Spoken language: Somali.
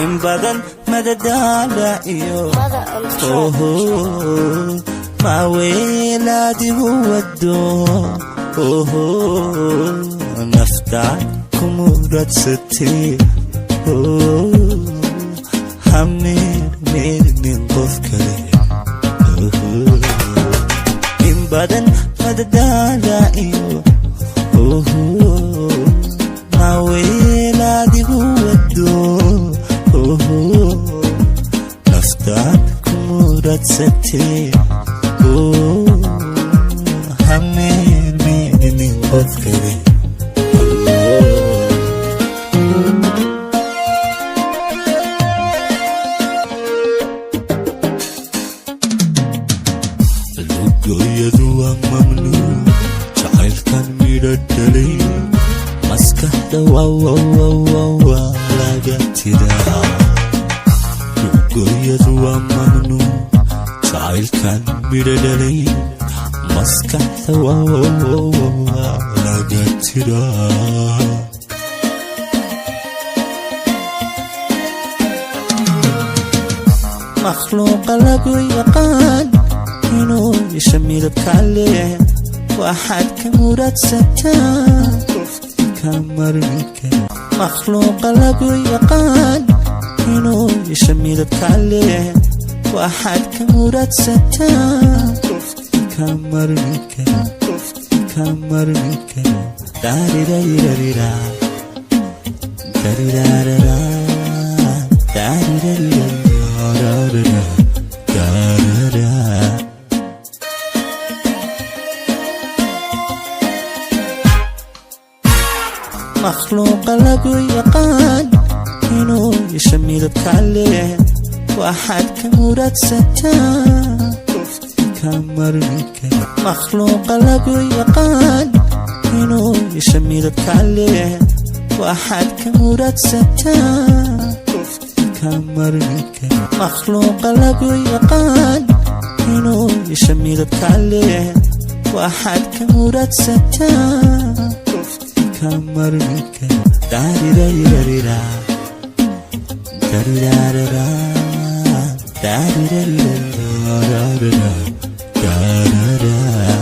In badan madadaala iyo Mother on track. Oho, maaweelaadigu wado. Oho, nafta kumuradsatay. Hamir mirmin qof kale. Oho, in badan madadaala iyo oho, maaweelaadigu wado. Oho, naftaad ku muradsatay. Hameermeermin qof kale. Lugoyadu waa mamnuuc jacaylkan midho dhalay, maskaxda waa laga tiraa. Lugoyadu waa mamnuuc jacaylkan midho dhalay, maskaxda waa laga tiraa. Makhluuqa lagu yaqaan inuu yeesho midabka leh, waxaad ka muradsataa qofka marmi kara. Makhluuqa lagu yaqaan inuu yeesho midabka leh, waxaad ka muradsataa qofka marmi kara, qofka marmi kara. Daarirayarira, darirarara, daarirayarara, darara. Makhluuqa lagu yaqaan inuu yeesho midabka leh, waxaad ka muradsataa qofka marmi kara. Makhluuqa lagu yaqaan inuu yeesho midabka leh, waxaad ka muradsataa qofka marmi kara. Makhluuqa lagu yaqaan inuu yeesho midabka leh, waxaad ka muradsataa qofka marmi kara. Daarirayarira, darirarara, daarirayarara, darara.